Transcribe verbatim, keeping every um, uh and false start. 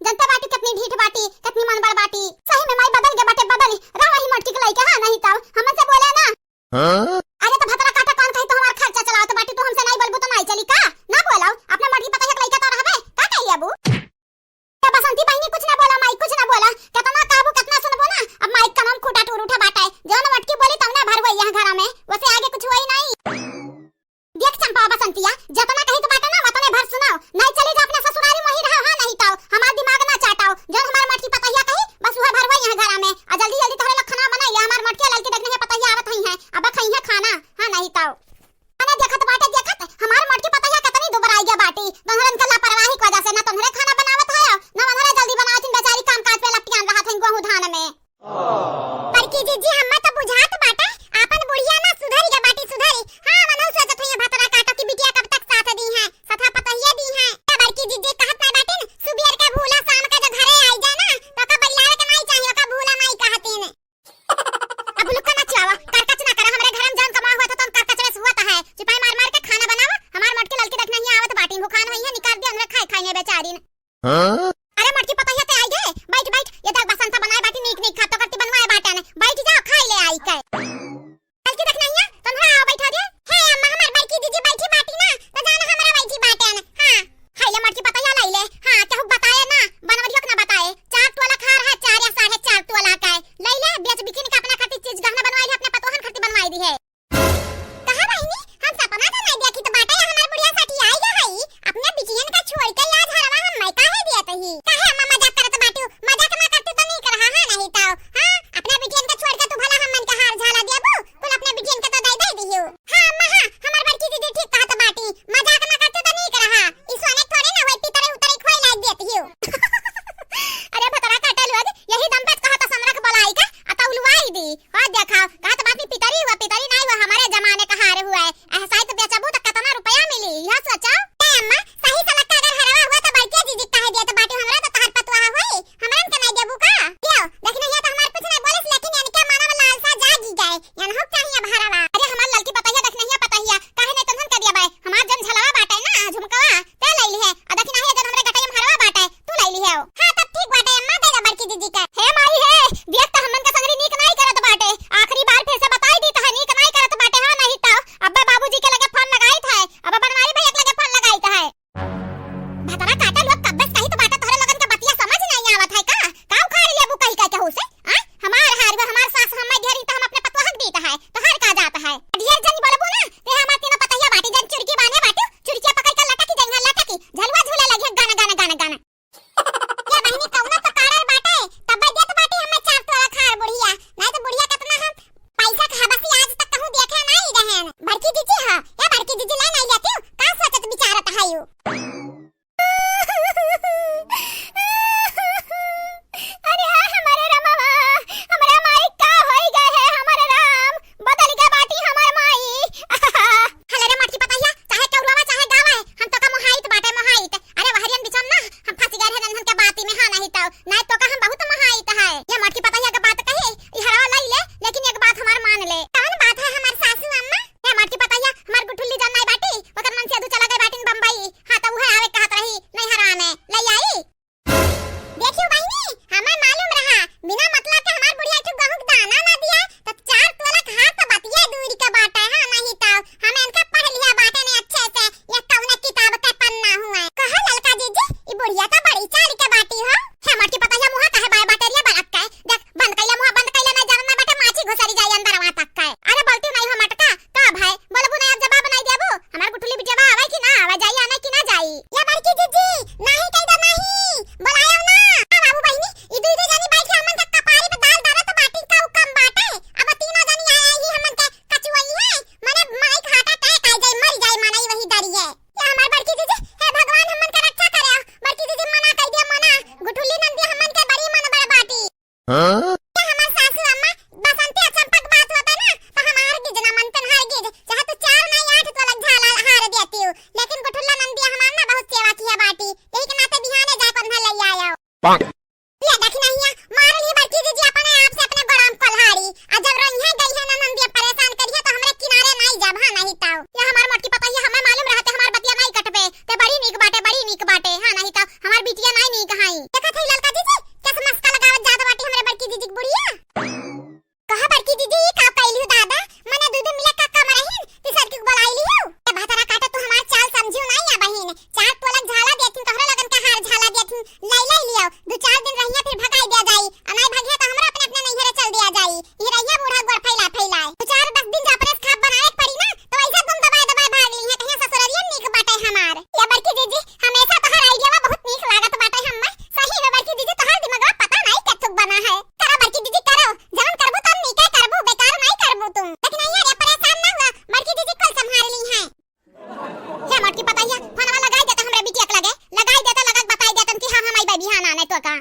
जनते बाटी कितनी ढीठ बाटी, कितनी मनबड़ बाटी। सही में माई बदल गे बाटे, बदल। रहा वही मोटकी के लइके, हाँ, नहीं तउ हमसे बोले ना। हाँ? अरे तो भतरा काटा कौन कही तो हमार खर्चा चलावत बाटी, तू हमसे नहीं बोलबू तो नहीं चली का? ना बोलाउ, अपने मोटकी पतोहिया के लइके तो रहबे, का कही अबू? ए बसंती बहिनी कुछ ना बोला माई, कुछ ना बोला। केतना कहबू, केतना सुनबू ना, अब माई के कनवा में खूंटा टूर उठा बाटे। जौन मोटकी बोली तौने भर होई यहाँ घरा में, वसे आगे कुछ होई नहीं। देख चंपा बसंतिया, जतना कही तो बाटे ना, वतने भर सुनाउ। नहीं चली जा अपने ससुरारी मोही रहा, हाँ नहीं तउ हमार दिमाग ना चाटाउ। जौन हमार मोटकी पतोहिया कही, बस उहे भर होई यहाँ घरा में। आ जल्दी जल्दी तोहरे लोग खाना बनाई ले, हमार मोटकी ललकी देखने के पतोहिया आवत हई हैं, अब खई है खाना, हाँ नहीं तउ। मने देखत बाटे, देखत, हमार मोटकी पतोहिया केतनी दुबराइ गे बाटी। तोहरन के लापरवाही के वजह से ना तोहरे खाना बनावत है, ना उनहरे जल्दी बनावत हईन, बेचारी काम काज पे लपटियान रहत हईन गोहूं धान में। बड़की जीजी, हम्मे तो बुझात बाटे, आपन बुढ़िया ना सुधरी गे बाटी, सुधरी। हाँ, मनहु सोचत हईं भतरा काटो कि बिटिया कब तक साथ दी हैं, सथा पतोहिया दी हैं। ए बड़की जीजी कहत नाहीं बाटिन, सुबेर के भूला शाम के जो घरे आई जाए ना, तो ओका बइलावे के नाहीं चाही, ओका भूला नाहीं कहतिन। अब लुक्का ना चुआवा, करकच ना करा, हमरे घर में जौन कमावा हुआ था, तौन करकच में हुआ था है। चिपाई मार मार के खाना बनावा, हमार मोटकी ललकी देखना ही आवत बाटी, भुखान होई है, निकाल दे, उनरे खाए खाई में बेचारी ने। हाँ? अरे मोटकी पतोहिया ते आई गे, बैठ बैठ, ये देख बसंता बनाए बाटी, नीक नीक खातो करती बनवाए बाटन, बैठ जाओ, खाई ले आई के। ललकी देखना ही है, तुम हाँ आओ बैठा दे। हे अम्मा, हमार बड़की जीजी बैठी बाटी ना, तो जाना हमरा बैठी बाटन। हाँ। हाय ले मोटकी पतोहिया लाई ले। हाँ, केहू बताए ना, बनवरियो के ना बताए। चार तोला खार है, चार या साढ़े चार तोला का है। लाई ले, बेच बिकिन के अपना खातिर चीज गहना बनवाई ले, अपने पतोहन खातिर बनवाई दी है। कहा बहिनी, हम सपना तो नहीं देखी तो बाटे, हमार बुढ़िया साठी आई गे हई। अपने बिटियन का छोड़ के आज हरवा हम मैं काहे दिया तही? काहे अम्मा मजाक करत बाटू? मजाक ना करती तो नहीं कर, हाँ, हाँ, नहीं तो। हाँ, अपने बिटियन का छोड़ के तू भला हमन के हार झाला देबू? कुल अपने बिटियन के तो दे दे दियो। हाँ अम्मा, हाँ, हमार बड़की दीदी ठीक कहत बाटी, मजाक ना करते तो नीक रहा। ई सोने थोड़े ना होई, पितरे उतरे खोई लाग देत हियो। अरे भतरा काटे लोग, यही दम पे कहत समरख बोलाई का, आ तो उलवाई दी। और देखा, कहत बाटी पितरी हुआ, पितरी नहीं हुआ, हमारे जमाने का हार हुआ है। ऐसा ही तो बेचबू तो कितना रुपया मिली, यह सोचा। ए अम्मा, सही सलक्का अगर हरवा हुआ तो बड़की दीदी काहे देत बाटी, हमरा तो तहर पतुआ होई, हमरन के नहीं देबू का? दियो, देखने ये तो हमार कुछ नहीं बोलिस, लेकिन इनके मनवा लालसा जागी गए। एनहु के चाही अब हरवा। अरे हमार ललकी पतोहिया, देखनहिया पतोहिया, काहे नहीं तन्हन के दिया बाय? हमार जन झलवा बाटे ना, झुमकवा, ते लई लिहे। आ देखनहिया जन हमरे गटैया में हरवा बाटे, तू लई लिहे। हाँ, तब ठीक बाटे, अम्मा दे दे बड़की दीदी के। हे माई हे, देख त हमन के संगरी नीक नाई करत बाटे। आखिरी बार फिर से बताई दी त है, नीक नाई करत बाटे, हाँ नहीं त अब्बे बाबूजी के लगे फोन लगाई त है, अब्बे बनवारी भैया के लगे फोन लगाई त है। भतरा काटा लोग कब्बे से कही तो बाटे, तोहरे लोगन के बतिया समझ नहीं आवत है का? का उखाड़ लेबू कही का केहू से? आ? हमार हार हुआ, हमार सास हमें घेरी तो हम अपने पतोह के दीत है, तोहार का जात है? ढेर जनी बोलबू ना, ते हमार तीनों पतोहिया बाटी, जन चुरकी बाने बाटू, चुरकिया पकड़ के लटकी जइहैं, लटकी, झलुआ झूले लगिहैं, गाना, गाना, गाना, गाना। ये बहिनी कौनो तो कारण बाटे, तब्बे देत बाटी हमें चार तोला खार बुढ़िया, नहीं तो बुढ़िया कितना हम पैसा के हबसी आज तक कहूँ देखे नहीं रहेन। बड़की जीजी ह, ए बड़की जीजी ले नहीं लेती, का सोचत विचारत है यू? अरे हाय हमारे रमवा, हमरा माई का होई गए है हमारे राम, बदल गए बाटी हमार माई। हले रे मटकी पतहिया, चाहे केउरवा चाहे गावा है, हम तो का मोहाइत बाटे मोहाइत। अरे वहरियन बिचम ना हम फंस गए रहे जनधन के बाती में, हाँ नहीं तो, नहीं तो का हम बहुत मोहाइत है। ये मटकी पतहिया के बात कहे, ई हरवा लई ले, लेकिन एक बात हमार मान ले। कौन बात है हमार सासू अम्मा? ए मटकी पतहिया, हमार गुठुल्ली जन नहीं बाटी, ओकर मन से अदू चला गए बाटिन बम्बई। हाँ तो उहे आवे कहत रही, नहीं हराने, लई आई। देखियो बहिनी, हमें मालूम रहा, बिना मतलब के हमार बुढ़िया एक ठो गहूं के दाना ना दिया, तो चार तोला के हार तो बतिया दूर के बाटे, हाँ, नहीं तो हम इनका पढ़ लिया बाटे ने अच्छे से, ये कौने किताब के पन्ना हुए। कहा ललका जीजी, ई बुढ़िया तो बड़ी चाल के बाटी हो। हे मटकी पतहिया मुहा काहे बाय बाटे रे बड़क के? देख, बंद कइले मुहा, बंद कइले ना, जानत ना बाटे माछी घुसरी जाई अंदरवा तक के। अरे बोलती नहीं हो मटका, का भाई, बोलबू नहीं, अब जवाब नहीं देबू? हमार गुठुली बिटिया आवे कि ना आवे, जाई आने कि ना जाई? या बड़की जीजी, नाही कह दे नाही, बुलायो ना। आ बाबू बहिनी, ई दुई दुई जनी बैठ के हमन के कपारी पे दाल दरत बाटी, का उ कम बाटे? अब तीनों जनी आए आई ही हमन के कचुआई है, मने माई के heart attack आ जाए, मर जाए मनई वही दरिए। या हमार बड़की जीजी, हे भगवान हमन के रक्षा करे। बड़की जीजी मना कह दिया, मना, गुठुली नंदी हमन के बड़ी मन बड़ बाटी। हाँ? ये हमार सासू अम्मा, बसंती आ चंपक बात होता ना, तो हम हार गिज ना मनतन, हार गिज। चाहे तू चार नहीं आठ तोला झाला हार देती हूँ, लेकिन गुठुल्ला नंदिया हमार ना बहुत सेवा किया बाटी, यही के नाते बिहाने जाए को उन्हें ले आया। पाक। ये देखी नहीं है, मार ली बड़की जीजी अपने आप से अपने गोड़ाम कोल्हाड़ी, आ जब रोइहे गई है ना नंदिया परेशान करिए तो हमरे किनारे नहीं जब, हाँ नहीं ताऊ। ये हमार मोटकी पतहिया हमें मालूम रहते हमार बतिया नहीं कटबे, ते बड़ी नीक बाटे, बड़ी नीक बाटे, हाँ नहीं ताऊ, हमार बिटिया नहीं नीक हाई। देखत हई ललका जीजी, कैसे मस्का लगावत जात बाटी हमरे बड़की जीजी के बुढ़िया। कहा बड़की जीजी, ई का कइली हो दादा? मने दुइ दिन मिला का काम रहिन, तीसरकी के बुलाइ लियो। ए भतरा काटा, तू हमार चाल समझियो नाई या बहिन। चार पोलक झाला देथिन, तोहरो लगन का हार झाला देथिन, लइ लइ लियो। दुइ चार दिन रहिया फिर भगाइ दिया जाई, आ नाई भगिया तो हमरा अपने अपने नैहरे चल दिया जाई। ई रहिया बूढ़ा गोड़ फैला फैलाए। दुइ चार दस दिन जापरेस खाप बनाए के पड़ी ना, तो ऐसा तुम दबाए दबाए भाग ली है, कहीं ससुररिया नीक बाटे हमार। या बड़की जीजी, हमेशा तोहार आइडिया बहुत नीक लागत बाटे हम्मे। सही में बड़की जीजी, तोहार दिमागवा पता नाई कथुक बना है। करो बड़की जीजी, करो, जवन करबू तवन नीके करबू, बेकार नाई करबू तुम। लेकिन अइया रे, परेशान ना हुआ, बड़की जीजी कुल संभाल ली हैं। हे मोटकी पतैया, फोनवा लगाई देता हमरे बिटिया के लगे, लगाई देता, लगा के बताई देतन कि हाँ, हम अइबे बिहान आने तो का।